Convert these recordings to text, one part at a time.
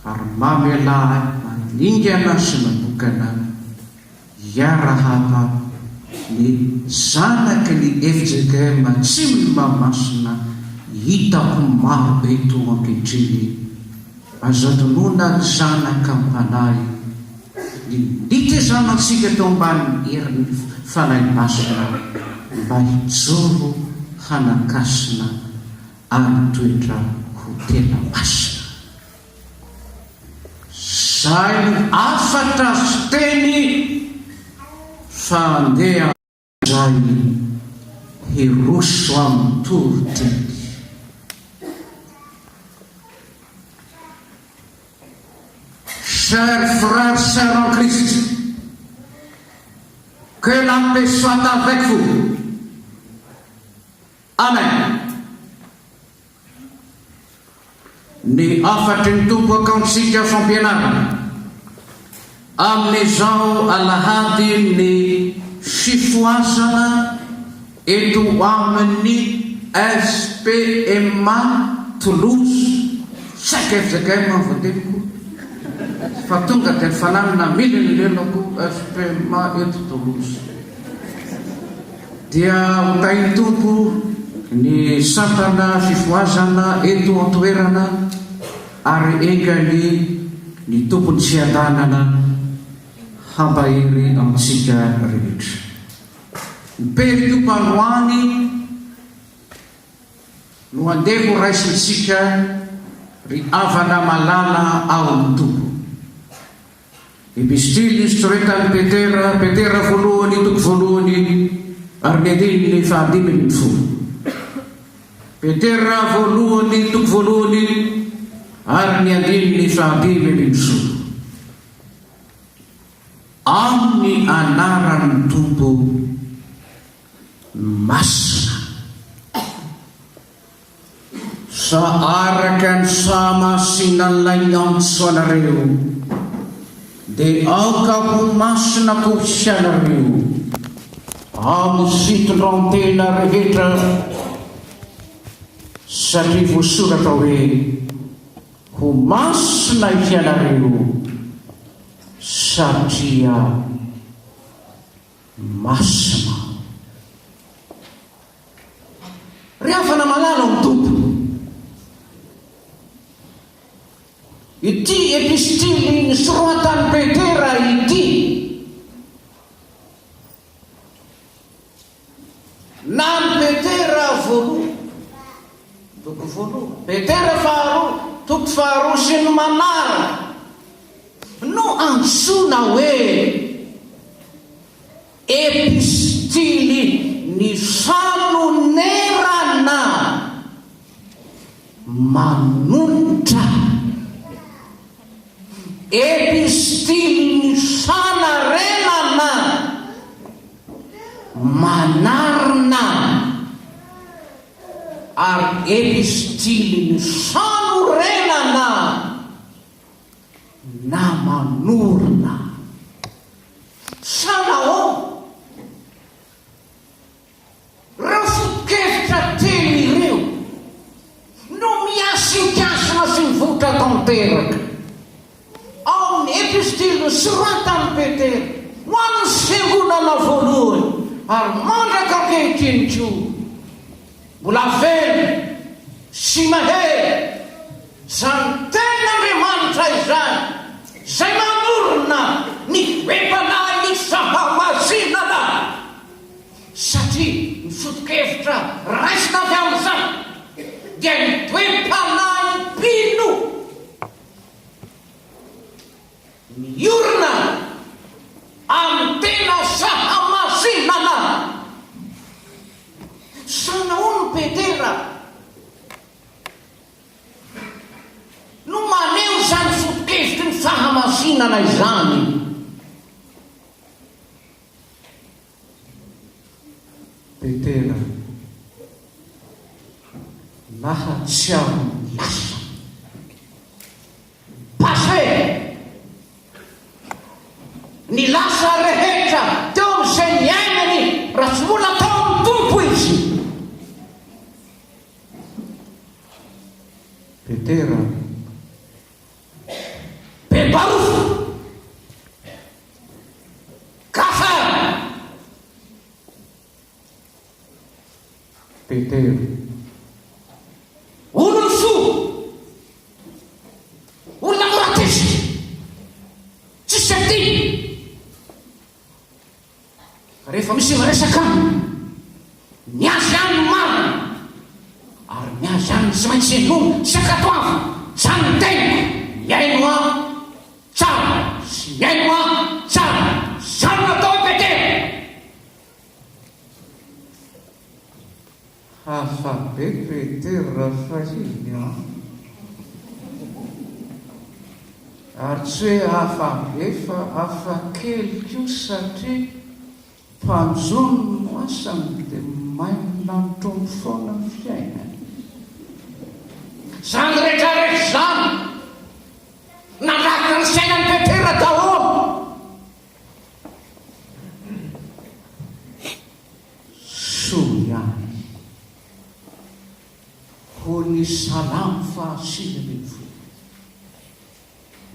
Ary mamelà ahy maningana sy manokana hiarahaba ny zanaky ny fjkm Atsimon'i Mahamasina hitako maro eto ankehitriny. Azo adinoina ry zanaka am-panahy ny nitezana antsika teo ambanin'ny herin'ny Fanahy Masina mba hijoro hanan-kasina ary hitoetra ho tena masina. Zay no hafatra sy teny fa andeha indray hiroso amin'ny toriteny. Chers frères, sœurs en Christ, que la paix soit avec vous. Amen. Ny hafatry ny Tompo akaontsika fampianarana amin'izao alahady ny fifohazana eto amin'ny SPMA Toulouse, saika fjkm voateniko fa tonga dia ny fanahy namily ny lelako SPMA eto Toulouse. Dia ho tahin'ny Tompo ny sampana fifohazana eto an-toerana ary enga anie ny Tompon'ny fiadanana hampahery antsika rehetra. Ny perikopa androany no andeha ho raisintsika ry havana malala ao amin'ny Tompo. Epistily nosoratan'i Petera, Petera voalohany toko voalohany ary ny andininy fahadimy ambin'ny folo. Petera voalohany toko voalohany ary ny andininy fahadimy ambin'ny folo. Amin'ny anaran'ny Tompo masina. Fa araka ny fahamasinan'ilay niantso anareo, dia aoka ho masina koa hianareo amin'ny fitondran-tena rehetra, satria voasoratra hoe, Ho masina hianareo, satria masina Aho. Ry havana malala ao amin'ny Tompo, ity epistily nosoratan'i Petera ity, na ny Petera voalohany, toko voalohany, Petera faharoa, toko faharoa sy ny manaraka, no antsoina hoe Epistily ny fanonerana manonitra. Epistily ny fanarenana manarina ary epistily ny fanorenana na manorina. Sa nahoana? Ireo foto-kevitra telo ireo no miasinkasina sy mivoitra tanteraka ao amin'ny epistily nosoratan'i Petera ho an'ny fiangonana voalohany ary mandraka ankehitriny koa. Mbola velona sy mahery izany Tenin'Andriamanitra izany, izay manorina ny toe-panahin'ny fahamasinana, satria ny foto-kevitra raisina avy amin'izany dia ny toe-panahin'ny mpino. Miorina amin'ny tena fahamasinana. Sa nahoana Petera no maneho izany foto-kevitry ny fahamasinana izany? Petera nahatsiaro ny lasa. Passé! Ny lasa rehetra teo amin'izay niainany raha tsy mbola tao amin'ny Tompo izy. Petera. Petera. Olon'ny fo! Olona mora tezitra! Tsisy adino! Rehefa misy miresaka aminy, ny azy ihany no marina, ary ny azy ihany no tsy maintsy henoina sy ankatoavina. Izany ny teniko, mihaino aho tsara sy mihaino aho tsara. Izany no atao hoe Petera. Hafa be Petera fahiny an! Ary tsy hoe hafa be fa hafa kely koa satria mpanjono no asany dia maimina mitombo foana ny fiainany. Izany rehetra rehetra izany nandrakotra ny fiainan'i Petera daholo. Soa ihany. Hoy ny Salamo faha 19,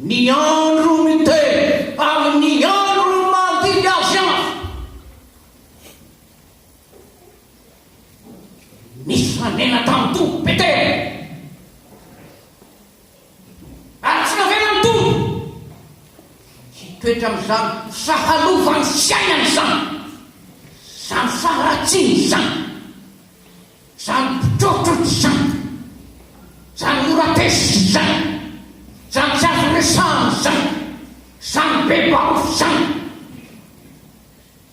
Ny andro miteny ary ny andro mandimby azy avy. Nifanena tamin'ny Tompo Petera. Ary tsy navelan'ny Tompo hitoetra amin'izany fahalovan'ny fiainana izany, izany faharatsiana izany, izany mpitrotrotro izany, izany mora tezitra izany, izany tsy azo resahana izany, izany be baofy izany.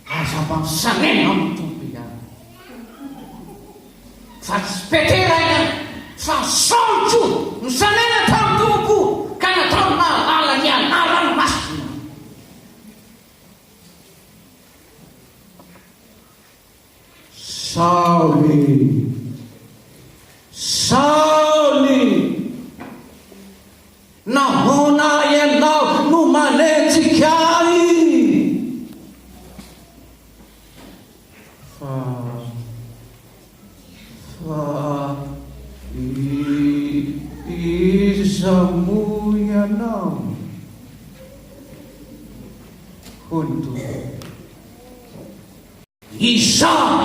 Aza mba misanena amin'ny Tompo ihany. Fa tsy Petera ihany, fa Saoly koa nisanena tamin'ny Tompo ka nataony nahalala ny anarany masina. Saoly! Saoly! Nahoana ianao no manenjika ahy? Fa, fa iza moa ianao? Hoy ny Tompo. Izaho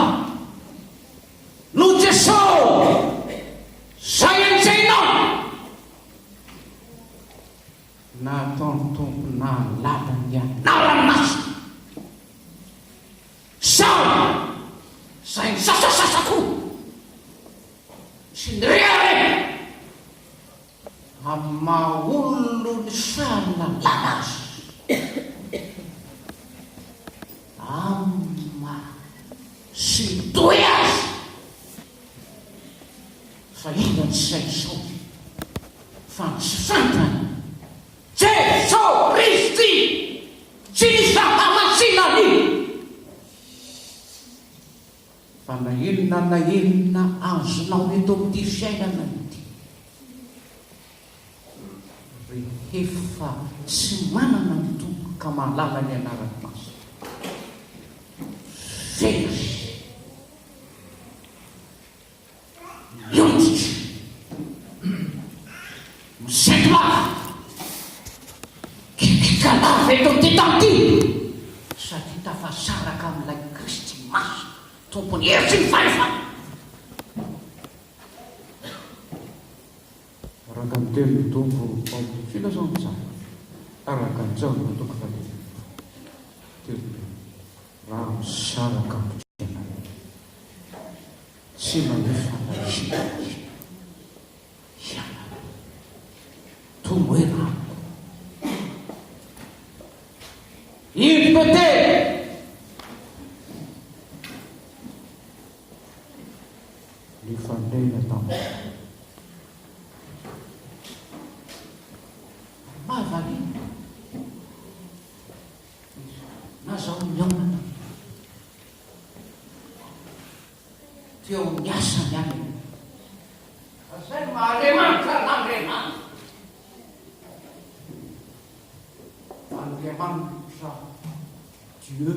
no Jesosy izay enjehinao. Nataon'ny Tompo nahalala ny anarany masina. Saoly izay nisasasasa koa sy nirehareha amin'ny maha olon'ny fahalalana azy, amin'ny maha sintoe azy. Fa inona ny sain'i Saoly fa ny tsy fantany? Jeso Kristy! Tsy nisy fahamasinany! Fa na inona na inona azonao eto amin'ity fiainana ity, rehefa tsy manana ny Tompo ka mahalala ny anarany masina, very. Miondrika. Misento lava. Kikika lava eto amin'ity tany ity. Satria tafasaraka amin'ilay Kristy masina, Tompon'ny hery sy ny fahefana. Araka ny tenin'ny Tompo ao amin'ny Filazantsara, araka an'i Jaona toko fahatelo, telo. Raha misaraka amiko ianareo, tsy mahefa na inona na inona ianareo. Tomoera amiko. Indro Petera! Nifanena tamiko. Mahavariana. Na zaho mihaona taminy. Teo amin'ny asany ihany aloha. Fa zay no maha Andriamanitra an'Andriamanitra. Andriamanitra Dieu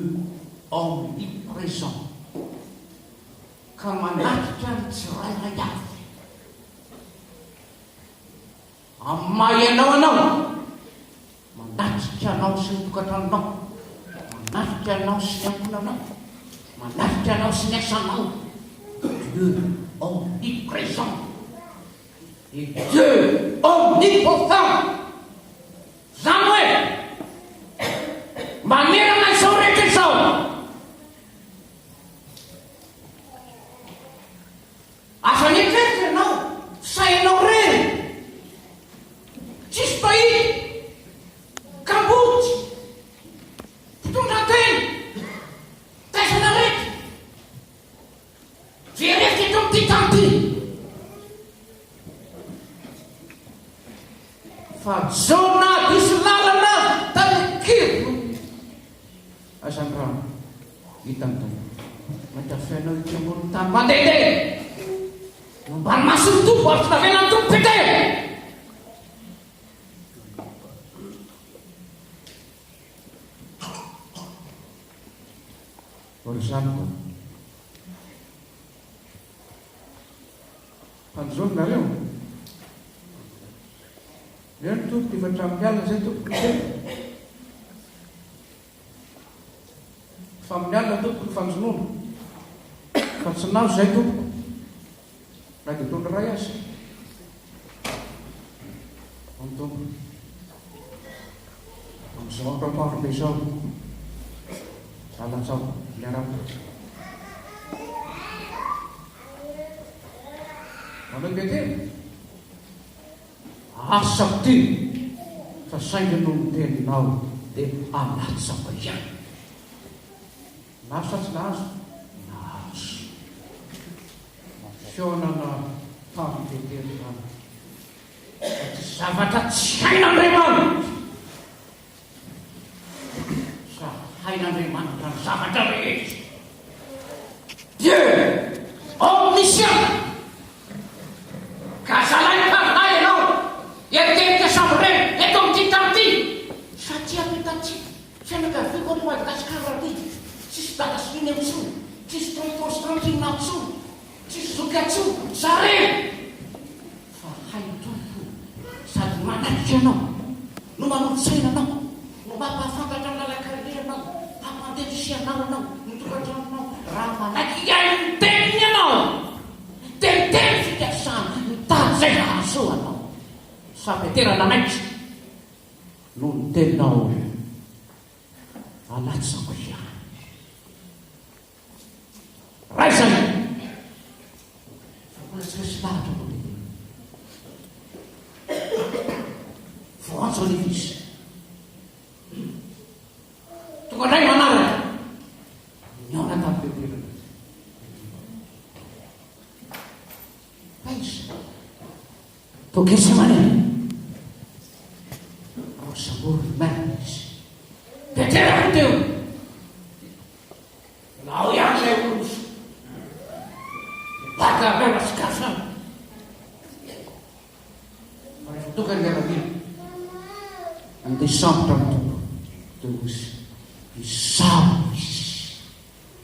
omnipresent ka manatrika ny tsirairay avy. Amin'ny maha ianao anao. Manatrika anao sy ny tokantranonao, manatrika anao sy ny ankohonanao, manatrika anao sy ny asanao. Dieu omniprésent et Dieu omnipotent. Izany hoe, manerana izao rehetra izao. Aza mieritreritra ianao, sainao irery. Tsisy mpahita, kamboty, mpitondra tena, taizana rehetra. Very hevitra eto amin'ity tany ity. Fa Jona diso lalana tany an-kibon'ny hazandrano. Hitan'ny Tompo. Mahita fiainao ety ambonin'ny tany mandehandeha. Eo ambany mason'ny Tompo ary tsy navelan'ny Tompo Petera. Ry zanako a! Mpanjono nareo? Eny tompoko, efa hatramin'ny alina izay tompoko no teny. Fa amin'ny alina tompoko ny fanjonoana. Fa tsy nazo izay tompoko. Na dia taona iray aza. Ny Tompo. Amin'izao andro atoandro be izao, alatsao miarahaba. Manao Betela. Asako ty fa saingy noho ny teninao dia alatsako ihany. Nahazo sa tsy nahazo? Nahazo. Fihaonana tamin'i Petera izany. Fa tsy zavatra tsy hain'Andriamanitra. Sa hain'Andriamanitra ny zavatra rehetra. Dieu omniscient. Ka zalahy mpaminay ianao, eritreritra samy irery eto amin'ity tany ity. Satria hitantsika Fianakaviako ato Madagascar aty, tsisy dada sy neny intsony, tsisy tonton sy tantine intsony, tsisy zoky intsony, za rery! Fa hay Tompo sady manatrika anao, no manolo-tsaina anao, no mampahafantatra ny lalan-kaleha anao, hampandeha ny fianaranao, ny tokantranonao, raha manaiky hihaino ny teniny ianao, dia ny teny fikasana mitady izay hahasoa anao. Sa Petera nanaiky? Noho ny teninao alatsako ihany. Raisana! Fa mbola tsy resy lahatra aloha Petera. Voantso anefa izy. Tonga indray manaraka. Nihaona tamin'i Petera. Aiza? Tao Getsemane. Ao samborina izy. Petera koa teo. Mbola ao ihany ilay olona. Bagarrena sy gasana. Fa rehefa tonga ny miaramila, nandeha hisambotra ny Tompo, dia hoy izy, Izaho izy.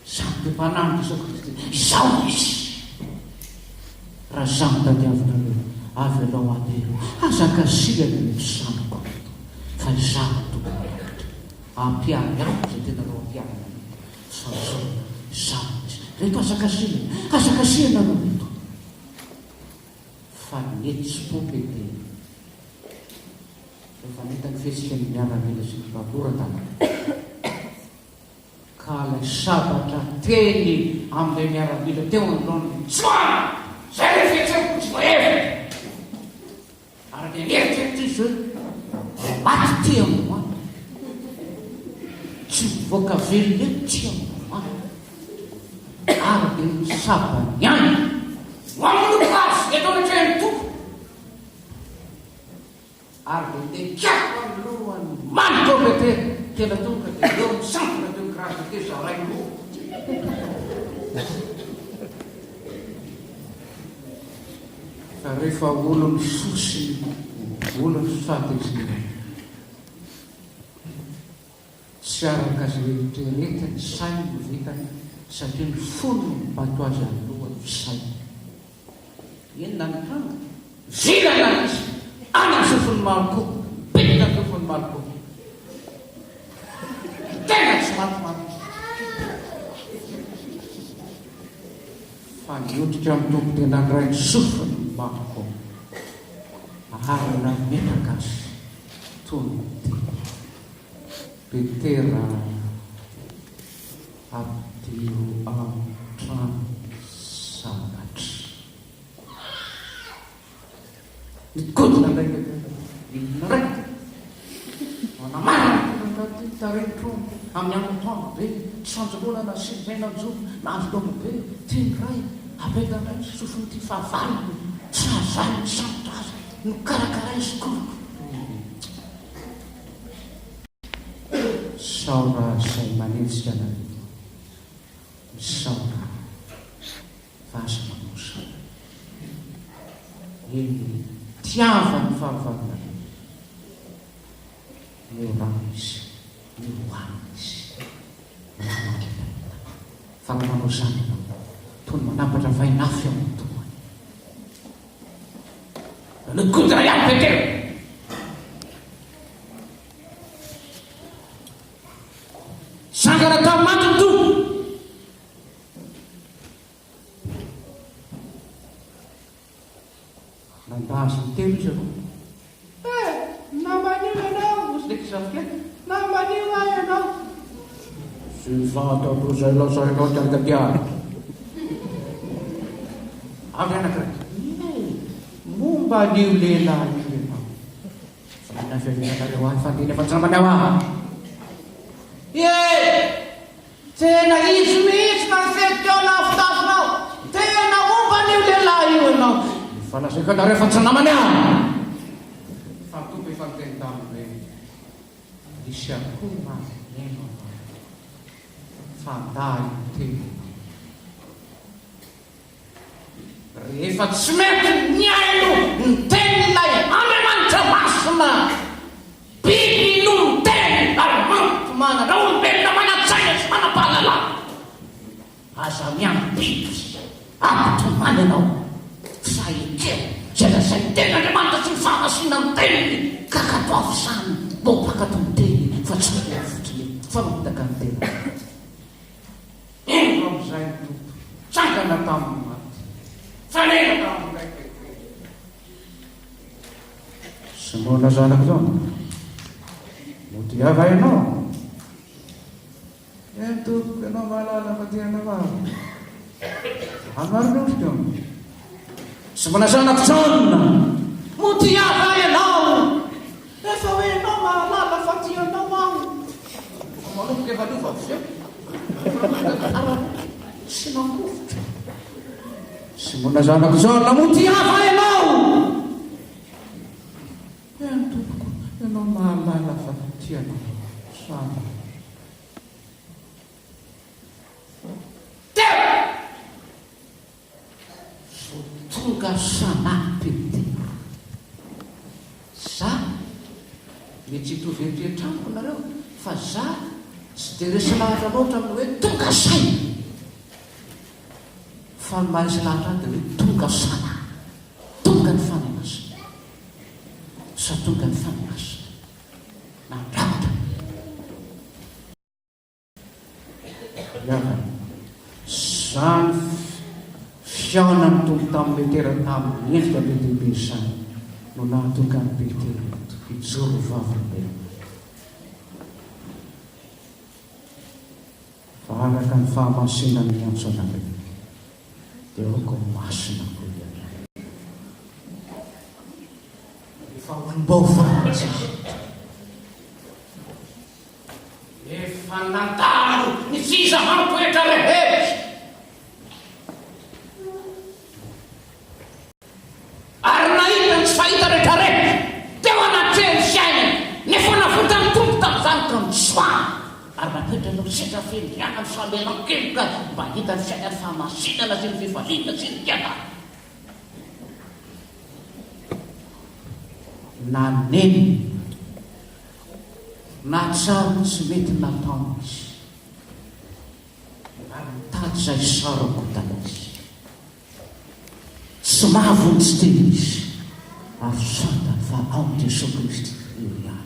Izaho dia mpanahy Jesoa Kristy. Izaho Izy. Raha izaho no tadiavinareo, avelao handeha. Aza kasihana ireto zanako ireto, fa izaho no tompon'andraikitra. Ampiary amiko izay tianareo ampiharina rehetra. Fa izao, izaho no Izy. Ireto aza kasihana. Aza kasihana nareo ireto. Fa nihetsi-po Petera. Rehefa nahita ny fihetsika ny miaramila sy ny mpamoron-dalàna. Ka ilay sabatra teny amin'ilay miaramila teo anoloany no tsoahana! Izay ilay fihetseham-po tsy voahevitra! Ary dia nieritreritra izy hoe, Maty ity androany! Tsy mivoaka velona eto ity androany! Ary dia ny sabany ihany no hamonoako azy eto anatrehan'ny Tompo! Ary dia ndeha ny lohany manontolo Petera, tena tonga dia eo misampina teo gravité zarainy roa. Fa rehefa olon'ny fo sy ny olon'ny fahatezerana, tsy araka izay eritreretiny sainy no vitany satria ny fony no mibaiko azy alohan'ny sainy. Inona no tranga? Vilana izy any amin'ny sofin'i Malko. Bidina ny sofin'i Malko. Tena tsy maty maty. Fa. Fa niondrika ny Tompo dia nandray ny sofiny ny Marko ary nametraka azy toy ny teny. Petera ampidiro an-trano sambatra. Nikodina indray Petera, nidina indray. Manamarina ny tena ty tarehin-trondro amin'ny andro antoandro be, tsy fanjombonana sy mena-jo nahazo taona be, tian'ny ray apeta indray ny sofin'ity fahavalony, tsy nahazany nisambotra azy, nokarakarainy sy kolokoloiny. Misaora izay manenjika anareo. Misaora fa aza mamosa. Eny, tiava ny fahavalonareo. Omeo rano izy, omeo hohanina izy. Raha mangetaheta. Fa raha manao izany ianao, toy ny manampatra vainafo eo amin'ny tohany. Nodinkodina ihany Petera. Sangana tamin'ny maty ny Tompo. Nandà azy intelo izy aloha. Eh! Naman'io ianao! Hoy ilay ankizivavy kely. Naman'io aho ianao! Tsy fantatro izay lazainao ty angadia. Avy anankiray. Eh! Momba an'io lehilahy io ianao. Fa inona ny fiavianareo ahy fa andiny efa tsy namanao ahy. Eh! Tena izy mihitsy no nifehy teo lavitavinao. Tena momba an'io lehilahy io ianao. Efa lazaiko anareo fa tsy namany aho. Fa ny Tompo efa niteny taminy hoe, Misy akoho mampineno anao, fa andahy intelo ianao. Rehefa tsy mety mihaino ny tenin'ilay Andriamanitra Masina, biby no miteny ary mampitomany raolombelona manan-tsaina sy manam-pahalalana. Aza miandry biby hampitomany anao fa ekeo izay lazain'ny tenin'Andriamanitra sy ny fahamasinan'ny teniny ka katoavy izany mba ho mpankatò ny teny fa tsy ho fotsiny fa mamitaka ny tenanao. Indro amin'izay ny Tompo tsangana tamin'ny maty, fanena tamin'ilay Petera. Simona zanak'i Jona, modia va ianao? Eny Tompoko, ianao mahalala fa tia anao aho. Amaro ny ondriko. Simona zanak'i Jaona, modia va ianao? Efa hoe ianao mahalala fa tia anao aho. Fa manomboka efa niova avy eo. Efa manomboka tara sy mangovitra. Simona zanak'i Jaona, moa tia va ianao? Eny tompoko, ianao mahalala fa tia anao aho. Samy. Teo! Vao tonga Sana Petera. Za, mety tsy hitovy eritreritra amiko nareo, fa za tsy dia resy lahatra loatra amin'ny hoe tonga saina. Fa ny maha resy lahatra ahy dia hoe tonga Sana. Tonga ny Fanahy Masina. Sa tonga ny Fanahy Masina. Nandrakotra. Ry havana, izany fihaonan'ny Tompo tamin'i Petera tamin'ny endrika be dia be izany no nahatonga an'i Petera hijoro ho vavolombelona. Fa araka ny fahamasinan'ny miantso anareo, dia aoka ho masina koa ianareo. Efa olom-baovao isika. Efa nandalo ny fizahan-toetra rehetra ary nahita ny tsy fahita rehetrarehetra teo anatrehan'ny fiainany, nefa navotan'ny Tompo tamin'izany ka nitsoahany ary napetrany ho seza fiandrianany famelan-keloka mba hahita ny fiainan'ny fahamasinana sy ny fifaliana sy ny fiadanana. Nanenina. Nahatsiaro ny tsy mety nataony izy, ary nitady izay saragotana izy. Tsy mahavonjy tena izy, ary fantany fa ao amin'i Jesoa Kristy irery ihany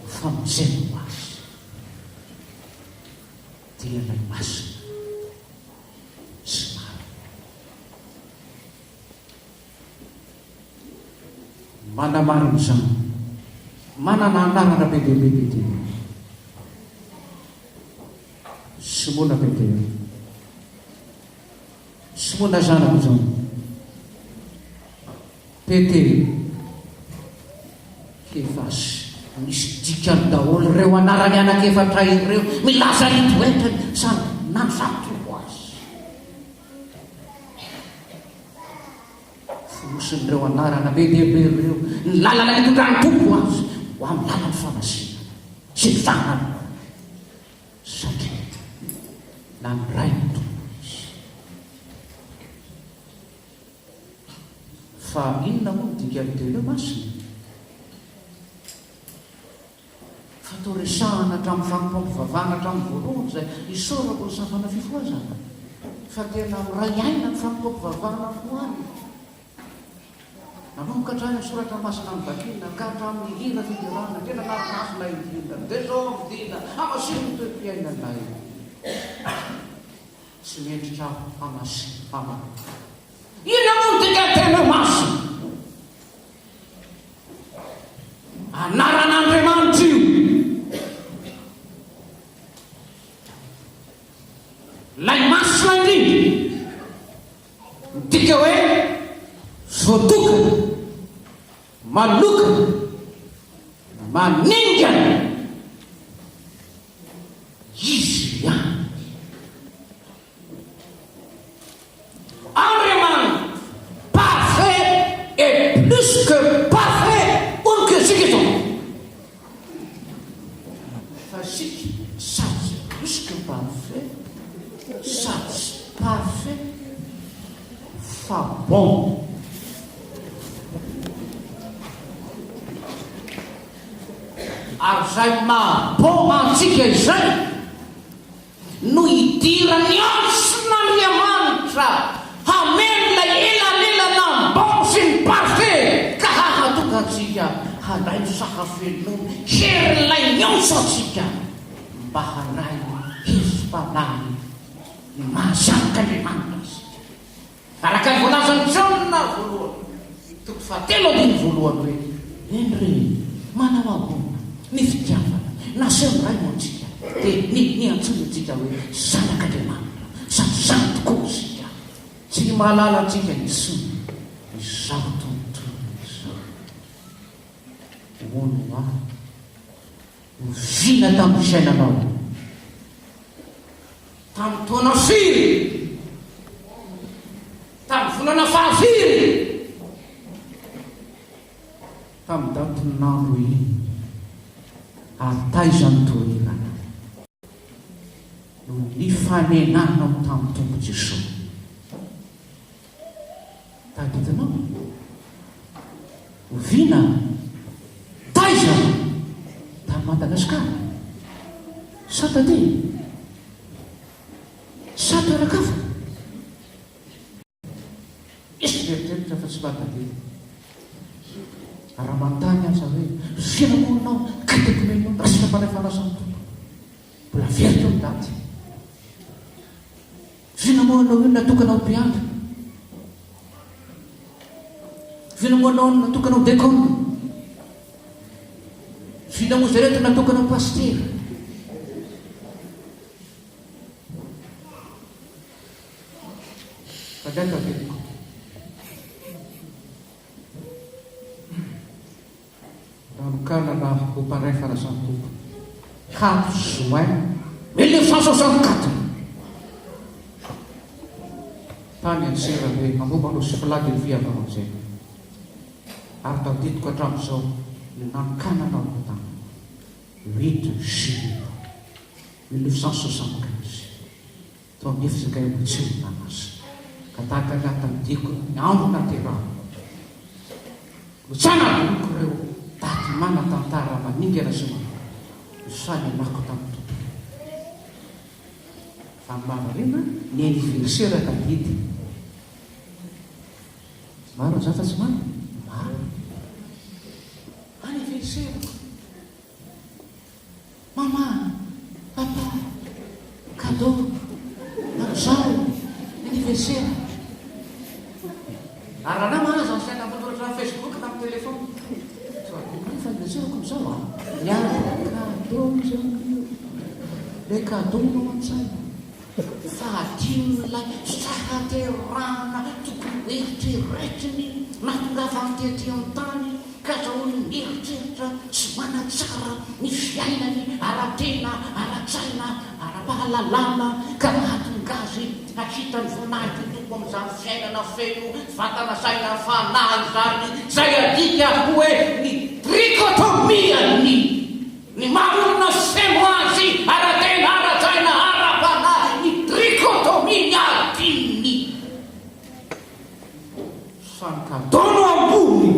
no famonjena ho azy. Dia ilay Masina sy Marina. Manamarina izany. Manana anarana be dia be Petera. Simona Petera. Simona zanak'i Jaona. Petera. Kefasy. Misy dikany daholo ireo anarany anankiefatra ireo, milaza ny toetrany sady nandrato ho azy. Fonosin'ireo anarana be dia be ireo ny lalana nitondran'ny Tompo azy ho amin'ny lalan'ny famasinana sy ny fahalalana, satria nandray ny Tompo izy. Fa inona moa ny dikan'ny teny hoe masina? Fa toa resahana hatramin'ny fanompoam-pivavahana hatramin'ny voalohany izay isaorako ny sampana fifohazana fa tena miray aina ny fanompoam-pivavahana androany. Nanomboka hatrany amin'ny soratra masina novakiana ka hatramin'ny hira fiderana tena nahafinaritra indrindra. Dia izao ampidiana, hamasino ny toe-piainanay. Tsy mendrika aho hamasino, hama. Inona moa ny dikan'ny teny hoe masina? Anaran'Andriamanitra io. Ilay masina indrindra. Midika hoe voatokana, manokana, maningana. Izy ihany. Andriamanitra parfait et plus que parfait hono que isika eto. Fa isika sady tsy plus que parfait sady tsy parfait fa bon. Ary izay maha bon antsika izay no hidiran'ny antson'Andriamanitra hameno ilay elanelana ny bon sy ny parfait ka hahatonga antsika handray ny sahafenoana herin'ilay niantso antsika mba handray ny herim-panahy ny maha zanak'Andriamanitra isika. Araka ny voalazan'i Jaona voalohany, toko fahatelo andininy voalohany hoe, Eny re, manao ahoana ny fitiavana nasehon'ny Ray ho antsika, dia ny niantsoany antsika hoe zanak'Andriamanitra, sady izany tokoa isika. Tsy mahalala antsika intsony izao tontolo izao. Hono ho aho, oviana tamin'ny fiainanao? Tamin'ny taona firy? Tamin'ny volana fahafiry? Tamin'ny datin'andro inona? Ary taiza ny toerana no nifanenanao tamin'ny Tompo Jesoa? Tadidinao? Oviana? Taiza? Tany Madagasikara? Sa taty? Sa toeran-kafa? Misy mieritreritra fa tsy mba tadidy. Raha manontany aza hoe, Oviana moa ianao katekomenao niraisina mpandray fanasan'ny Tompo? Mbola very teo ny daty. Vina moa anao io natokana ho mpiandry? Vina moa anao natokana ho dekona? Vina moa zareo to natokana ho pasitera? Fa ndray tadidiko. Nanokanana ho mpandray fanasan'ny Tompo, 4 juin 1964, tany Antsirabe, Ambohimanosy Philadelphia Vavanjely, ary tadidiko hatramin'izao ny nanokanana aho tamin'ny 8 juillet 1975. Toa miezaka eo tsy ho nanasa. Ka tahaka ny hatadiako ny andro naterahako. No tsy hanadinoiko ireo daty manan-tantara maningana sy manokana nifanenako tamin'ny Tompo. Fa ny mahavariana, ny anniversaire tadidy. Marina izany sa tsy marina? Marina. Anniversaire-ko. Maman, papa, cadeau, amizao, anniversaire. Ary raha nama aza nisaina hampanoratra amin'ny Facebook na amin'ny téléphone. tsoriko amin'izao a! Ny ahy cadeau izany io. Ilay cadeau no ao an-tsaina. Fa adinon'ilay fahaterahana tokony ho eritreretiny nahatongavany tety an-tany ka azahoany mieritreritra sy manatsara ny fiainany ara-tena, ara-tsaina, ara-pahalalana ka mahatonga azy hahita ny voninahitry ny Tompo amin'izany fiainana feno vatana, saina, fanahy izany, izay adika hoe ny trichotomie-ny. Ny maha olona feno azy ara-tena, ara-tsaina, ara-panahy, ny trichotomie, ny adin'ny fankatoa no ambony.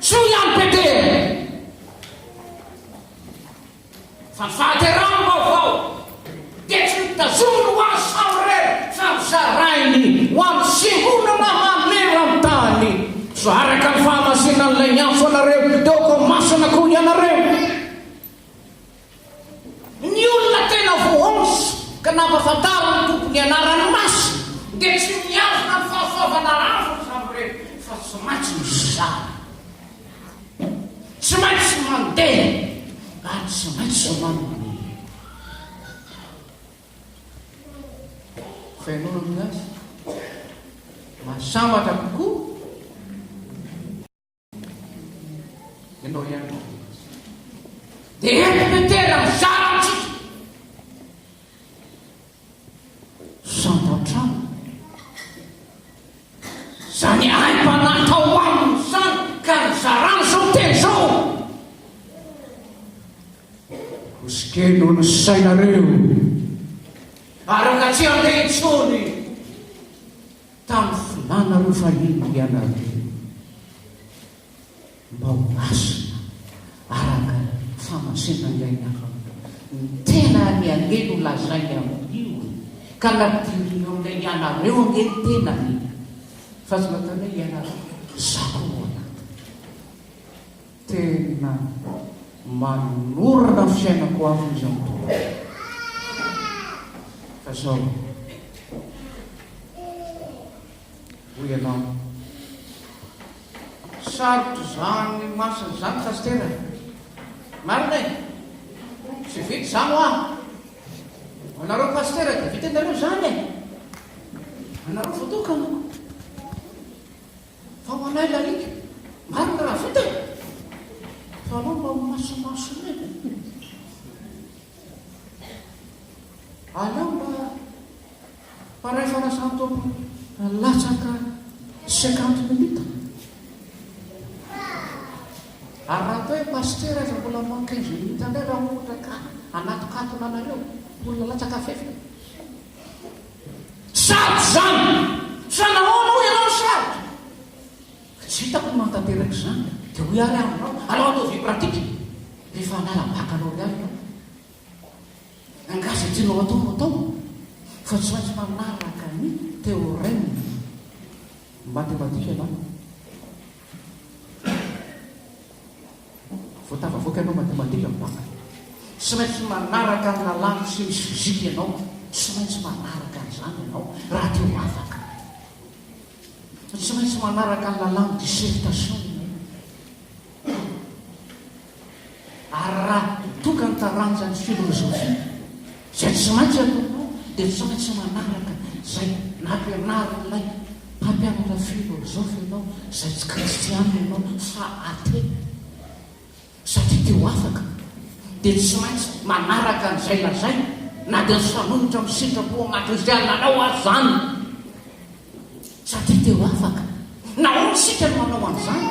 Soa ihany Petera fa ny fahateraham-baovao dia tsy notazominy ho azy samirery fa nozarainy ho an'ny fiangonana maneran-tany. Fa araka ny fahamasinan'ilay niantso anareo, dia aoka ho masina koa ianareo. Ny olona tena voaonjy ka nampahafantarin'ny Tompo ny anarany masina dia tsy mihazona ny fahasoavana azony samirery fa tsy maintsy mizara. Tsy maintsy mandeha ary tsy maintsy manome. Fenoina ny azy. Mahasambatra kokoa ianao ihany koa. Dia eto Petera mizara amintsika. Santatrano. Izany aim-panahy tao aminy izany ka nizarany izao teny izao. Hosikeno ny sainareo ary aoka tsy handeha intsony tamin'ny filanareo fahiny ianareo. Mba ho masina araka ny fahamasinan'ilay anarana. Ny tenany ange no lazainy amin'io e! Ka nampidiriny eo amin'ilay ianareo ange ny tenany e! Fa tsy nataony hoe ianareo, za koa ao anatiny. Tena manorina ny fiainako avy izy amin'ny Tompo. Fa zao. Hoy ianao. Sarotra izany masina izany Pasitera e! Marina e! Tsy vita izany hoa! Ho anareo Pasitera dia vitanareo izany e! Anareo voatokana! Fa ho anay lalika, marina raha vita e! Fa aleo mba ho masimasina e! Aleo mba Mparay fanasan'ny Tompo latsaka 50 minutes. Ary raha atao hoe pasitera aza mbola moins 15 minutes indray raha ohatra ka hanatokatona anareo, olona latsaka fefy. Sarotra izany! Fa nahoana hoy ianao no sarotra? Tsy hitako ny mahatanteraka izany. Dia hoy ary aho aminao, alao atao vie pratique. Rehefa hanala baccalauréat ianao. Angaha izay tianao atao no atao fa tsy maintsy manaraka ny théorème mathématique ianao. Vao tafavoaka ianao mathématique ny bac. Tsy maintsy manaraka ny lalàna sy ny physique ianao. Tsy maintsy manaraka an'izany ianao raha te ho afaka. Tsy maintsy manaraka ny lalàn'ny dissertation ianao. Ary raha tonga ny taranjan'ny filozofia, izay tsy maintsy ataonao dia tsy maintsy manaraka izay nampianarin'ilay mpampianatra filozofy ianao, izay tsy kristiana ianao fa athée, satria te ho afaka, dia tsy maintsy manaraka an'izay lazainy na dia mifanohitra amin'ny sitrapo maha kristiana anao aza izany. Satria te ho afaka. Nahoana isika no manao an'izany?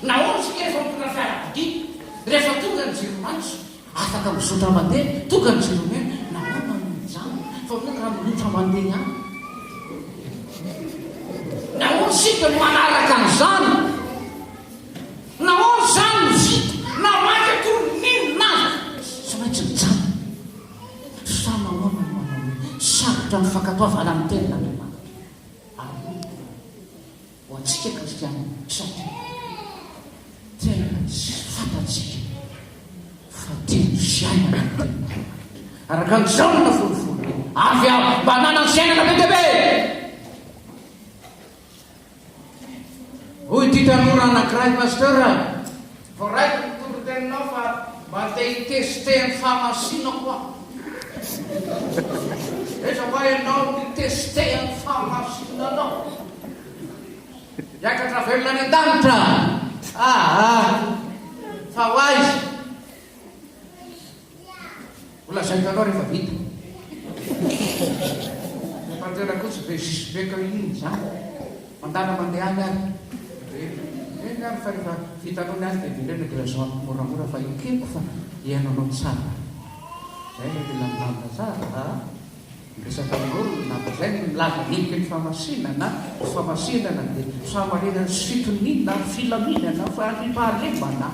Nahoana isika rehefa mitondra fiarakodia, rehefa tonga ny jiro maitso, afaka mizotra mandeha, tonga ny jiro mena, nahoana no mijanona fa maninona raha mizotra mandeha ihany? Nahoana isika no manaraka an'izany? Nahoana izany no vita? Na mainka toy ny inona aza, tsy maintsy mijanona. Fa nahoana no manao hoe sarotra ny fankatoavana ny tenin'Andriamanitra? Ary hoy ny Ho antsika kristiana satria tena tsy fantatsika fa teny fiainana ny tenin'Andriamanitra. Araka ny Jaona 10:10, Avy aho mba hanana ny fiainana be dia be. Hoy. ity tanora anankiray, Pasteur a! Voaraiko ny toriteninao fa mba te hi-tester ny fahamasinako aho. Aiza hoa ianao mi-tester ny fahamasinanao? Hiakatra velona any an-danitra? Aa! Fa ho aiza? Ho lazaiko anao rehefa vita. Ny pasitera koa tsy be suspect hoe inona izany. Mandana mandeha any ary. Eny ary fa rehefa vitanao ny azy dia avereno dia lazao amiko moramora fa ekeko fa hihaino anao tsara. Izay ilay mila milamina tsara a. Miresaka amin'olona fa izay ny milaza endriky ny fahamasinana, ny fahamasinana dia fahamarinana sy fitoniana ary filaminana, fandriampahalemana,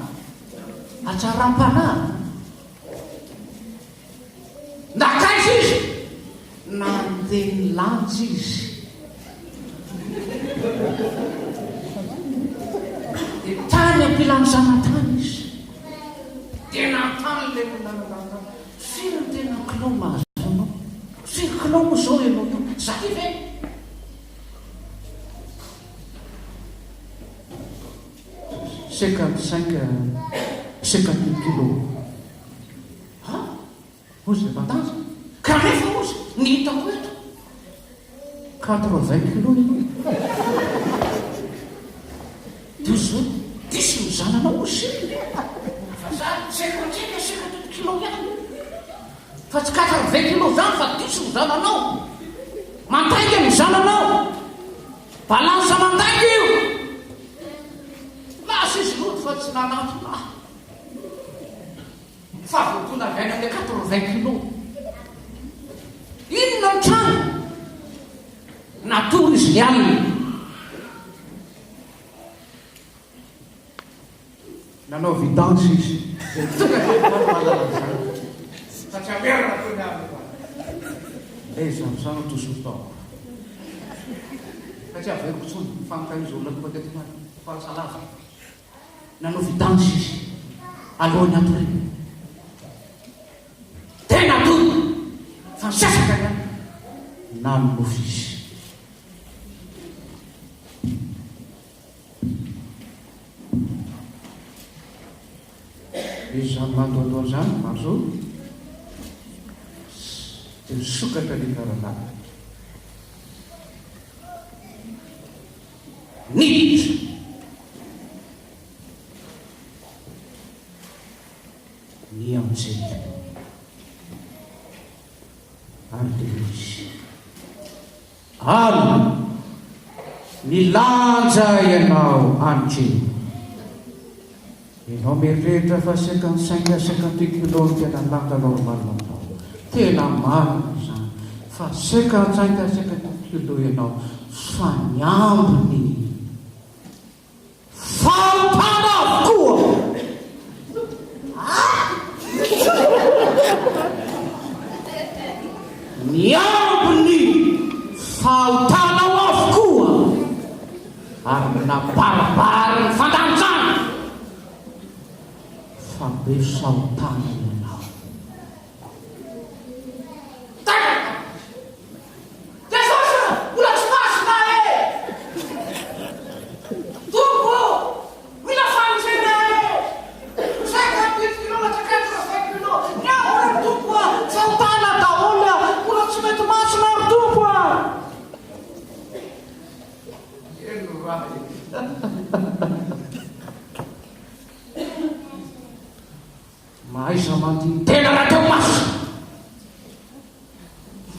hatsaram-panahy. Nankaiza izy? Nandeha nilanja izy. Dia tany am-pilanjana tany izy. Dia nanontany ilay olona nandalo tany, Firy ny tena kilao mahazo anao? Firy kilao moa izao ianao io? Za ve? 55, 58 kilos. Ha? Hozy ilay mpandaza. Kanefa hozy, ny hitako eto, 80 kilos ianao. Dia hozy hoe, diso ny zananao hozy. Fa za 55, 58 kilos ihany. Fa tsy 80 kilos zany fa diso ny zananao. Mandainga ny zananao. Balance mandainga io. Lasa izy nody fa tsy nanantona ahy. Fa voadona avy any amin'ny 80 kilos. Inona ny tranga? Natory izy ny alina. Nanao vidange izy. Izay tonga dia efa mahalala an'izany. Fa tsy hamerina toy ny avy fa. Les enfants toujours tort. Fa tsy averiko intsony ny fanontanian'izao olona tonga teto omaly. Fa lasa lavitra. Nanao vidange izy. Alohan'ny hatoriana. Tena toy fa nisasaka ihany. Nanonofy izy. Izany mandoandoa izany, Mazo, dia nisokatra ny varavarana. Niditra. Ny anjely. Ary dia hoy izy. Any milanja ianao any Jim. Ianao mieritreritra fa 55 à 58 kilos no tena lanja normal aminao. Tena marina izany fa 55 à 58 kilos ianao fa ny ambiny. Fahotana avokoa! Ny ambiny fahotanao avokoa ary nabaribary ny fandanjana fa be fahotana ianao. Jesosy ô! Mbola tsy masina e! Tompo ô! Mila famonjena e! 58 kilo latsaka 80 kilo ny ahy ry Tompo a! Fahotana daholo a! Mbola tsy mety masina ry Tompo a! Heno raha e! Mahaiza mandini-tena rahateo masina.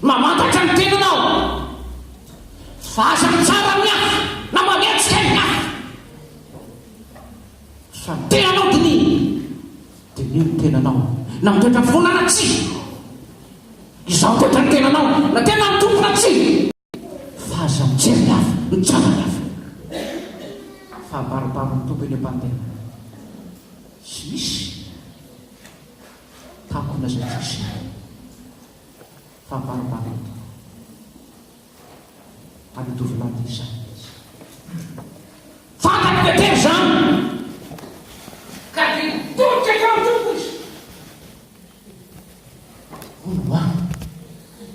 Mamantatra ny tenanao fa aza mitsara ny hafa na manenjika ny hafa fa ny tenanao diniho. Diniho ny tenanao na mitoetra finoana na tsia. Izao toetra ny tenanao na tena mitombo na tsia. Fa aza mijery ny hafa, mitsara ny hafa. Fa abaribarin'ny Tompo eny am-pandehanana. Tsy misy takona izay tsy hiseho. Fa abaribarin'ny Tompo. Ary io tovolahy ity izany izy. Fantatr'i Petera izany. Ka dia nitodika teo amin'ny Tompo izy. Hono hoa,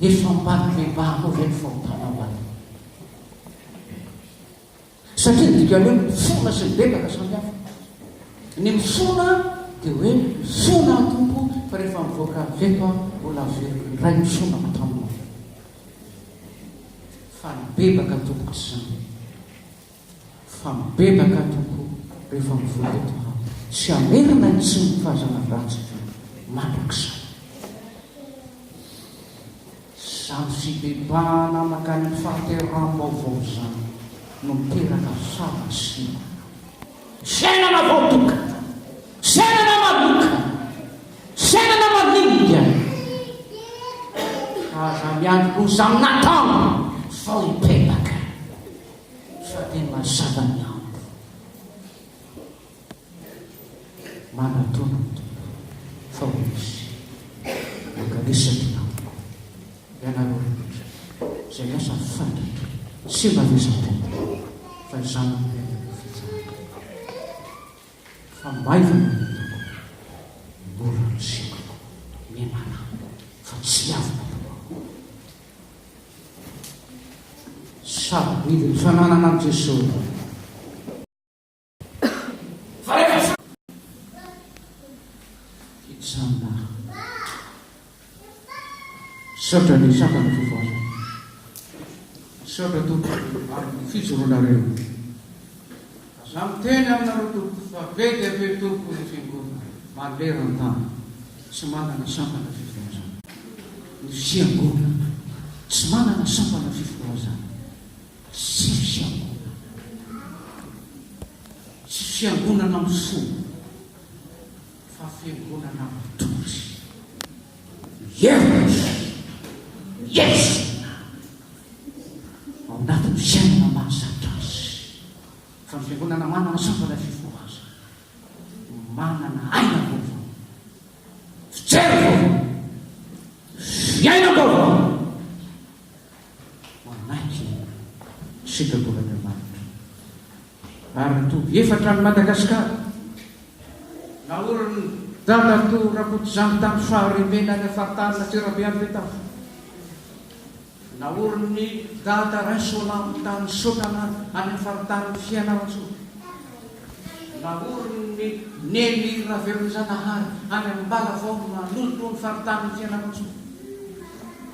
efa mba nibebahanao ve ny fahotanao any? Sa. Satria ny dikan'ny hoe mifona sy mibebaka samy hafa. Ny mifona dia hoe mifona aho Tompo fa rehefa mivoaka avy eto aho mbola averiko indray ny fonako taminao. Fa nibebaka tompoko tsy izany. Fa mibebaka Tompo rehefa mivoaka eto aho tsy hamerina intsony ny fahazana-dratsiko mandrakizay. Izany fibebahana mankany amin'ny fahateraham-baovao izany no miteraka fahamasinana. Fiainana voatokana, fiainana manokana, fiainana maningana. Aza miandry loza amin'atambo vao hibebaka. Fa dia mazava ny andro. Manatona ny Tompo fa ho izy. Mankanesa aty amiko ianareo rehetra izay miasa fatratra sy mavesa-tena fa izaho no hanome anareo fitsaharana. Fa maivana ny entako, mora ny siokako, mianara amiko fa tsy avonavona aho. Sarobidy ny fananana an'i Jesoa. Fa rehefa hijanona aho. Misaotra ny sampana fivoarana. Misaotra tompoko amin'ny fijoroanareo. Aza miteny aminareo tompoko fa be dia be tompoko ny fiangonana maneran-tany tsy manana sampana fivoarana. Ny fiangonana tsy manana sampana fifohazana tsy fiangonana. Tsy fiangonana mifoha fa fiangonana mitory. Mihevitra, mihevitra ao anatin'ny fiainana mahazatra azy fa ny fiangonana manana sampana fifohazana, manana aina vaovao. Fijery vaovao, fiainam-baovao, manaiky ny sitrapon'Andriamanitra. Ary ny toby efatra any Madagasikara, naorin'ny Dadatoa Rakotozandry tany Faharimena any Faritanin'Antsirabe any Betafo. Naorin'i Dada Rainsoalambo tany Sokana any amin'ny faritanin'i Fianarantsoa. Naorin'i Neny Ravelonjanahary any Ambalavao manolotra ny faritanin'i Fianarantsoa.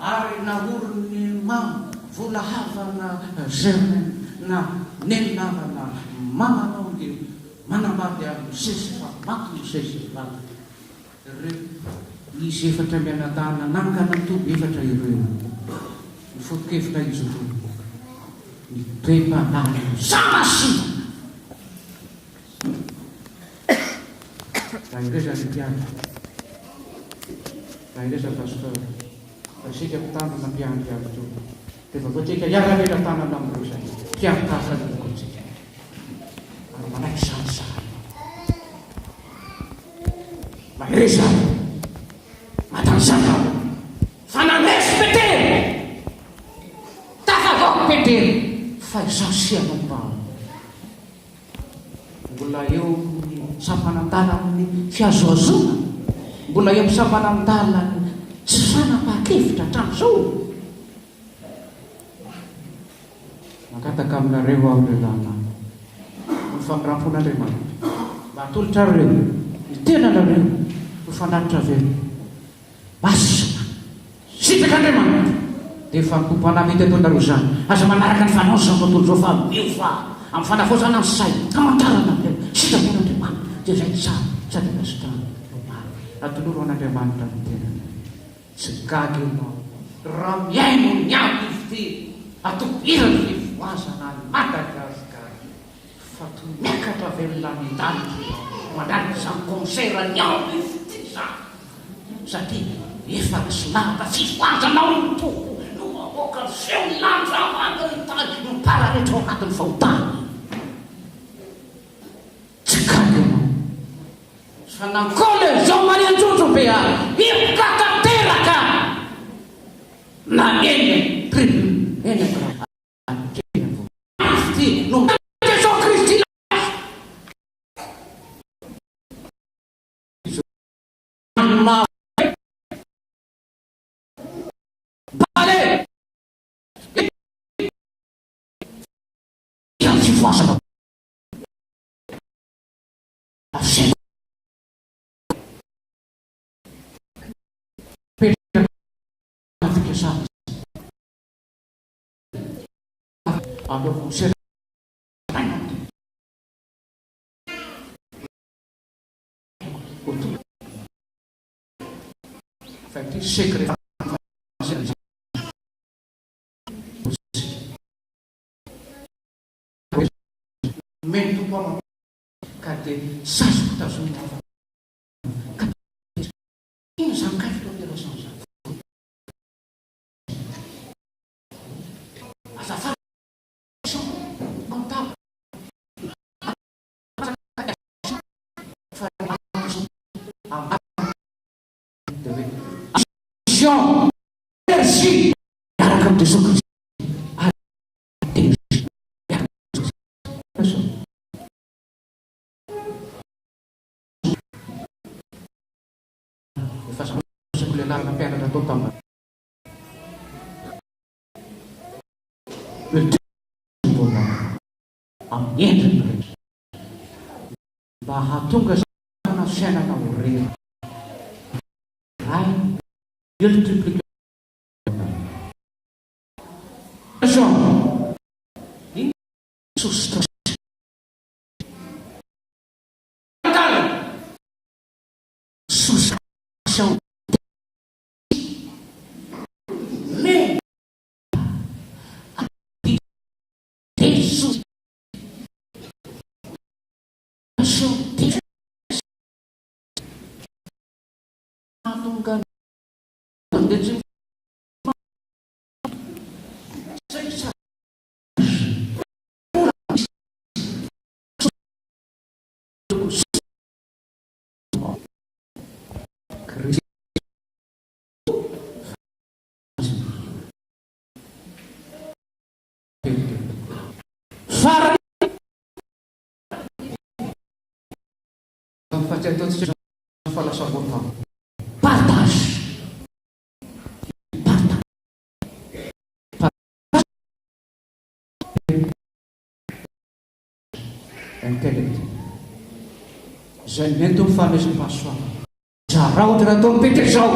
Ary naorin'i Mama Volahavana Germaine na Neninavana mamanao dia manambady an'i Mosesy fa maty Mosesy vadiny. Ireo izy efatra mianadahy nanangana ny toby efatra ireo. Ny foto-kevitra izy roa, ny toe-panahy zava-simba. Raha ireza ny mpiandry, raha ireza pasteur, raha isika mpitandrina mpiandry ihany koa, dia vakoantsika hiara-mila-tanana amin'ireo izay mpiandry tahaka ny lokontsika. Ary manaiky izany izahay. Mahereza aho, matanjaka aho, fa nandresy Petera! Tafavoaka Petera, fa izaho sy ianao mba mbola eo amin'ny sampanan-dalan'ny fihazohazoana, mbola eo amin'ny sampanan-dalan'ny tsy fanapahan-kevitra hatramin'izao. Mangataka aminareo aho ry rahalahy, noho ny famindram-pon'Andriamanitra, mba hatolotrareo ny tenanareo ho fanatitra velona, masina, sitrak'Andriamanitra, dia fanompoam-panahy mety ataonareo izany. Aza manaraka ny fanaon'izao tontolo izao fa miovà amin'ny fanavaozana ny saina, hamantarana ny sitrapon'Andriamanitra, dia izay tsara sady ankasitrahana no marina. Atoloro an'Andriamanitra ny tenanareo. Tsy gaga ianao raha mihaino ny ady ity atoko hiran'ny fivoazana any Madagascar fa toy miakatra velona any an-danitra ianao mandany izany concert ny ady ity izany satria efa resy lahatra fivoazana ao ny Tompo no mamoaka ny feon'ny lanitra hamangy ny tany mipararetra ao anatin'ny fahotana. Tsy gaga ianao fa nankoly an'i Jean Marie Anjozorobe ary hipoka tanteraka na eny tribune eny Ankarakely. Kristy no Jesoa Kristy lasa. Izany maha Ballet. Izany fifohazana. Asaiko mipetraka ny fikasana aleoko misetraina ho tonga fa ity secret Nomeny Tompo aho ka dia saziko tazomina fa ka dia inona izany kay fotoam-piandrasana izany? Azafady comptable fa dia hoe action énergie miaraka amin'i Jesoa Kristy ary dia Efa sanosako ilay anarana mpianatra atao tamin'ny mbola amin'ny endriny rehetra mba hahatonga zana fiainana ho rera ray multiplication Soustraction mais mahatonga ny Farany, fa tsy ataontsika fa lasa partage. Partage. Intellect. Izay nentin'ny fanomezam-pahasoavana. Zarao ohatra nataon'i Petera izao.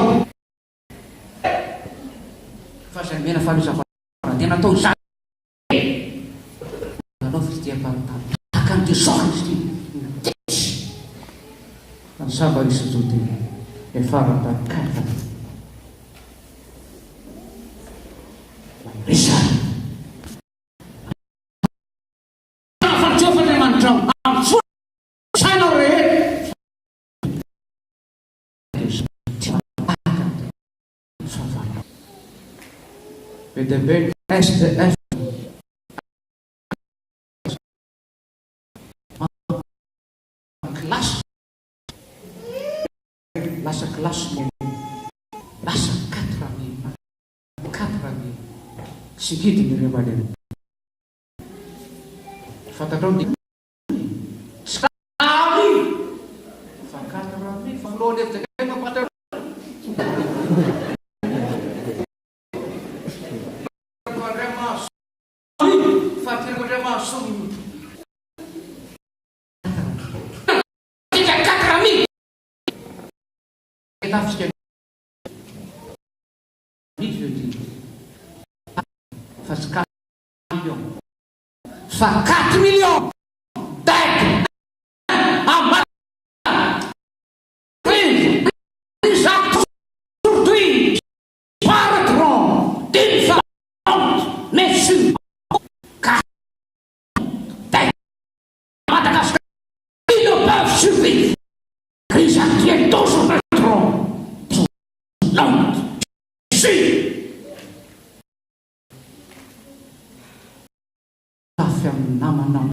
Fa izay nomena fanomezam-pahasoavana dia natao izany. Nanao fitsidiham-paritany tahaka an'i Jesoa Kristy nitety an'i Samaria sy Jodea niafara tany Kalvary. Mahereza! Fa Jehovah Andriamanitrao amin'ny fo sainao rehetra dia tsy mahagaga ny fahavalonao. Be dia be ny SDF kilasy lasa kilasy ny lasa quatre mille quatre mille sikidy ny ray aman-dreny. Fantatrao ny tsy ami fa quatre mille fa filohan'ny FJKM mampahatra fa Andriamahasoa quatre mille tafika mille je dis fa tsy quatre millions fa 4 millions d'aide à Aujourd'hui paraîtront d'une façon mais sur d'aide à Madagascar ils ne peuvent survivre crise actuelle toujours patron son sûr Mitafy amin'ny namanao.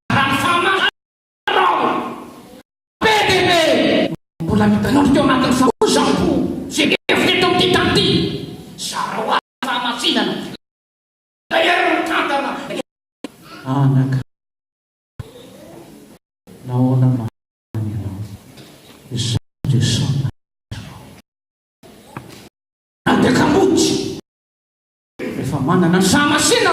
Raha ny famantaranao, be dia be mbola mitanondrika teo anatin'ny famoizam-po sy hevitra eto amin'ity tany ity. Zarao ahy ny fahamasinana, ilay hery mitantana. Anaka, nahoana no any ianao? Izaho Jesoa Andriamanitrao. Na dia kamboty. Rehefa manana ny fahamasinana.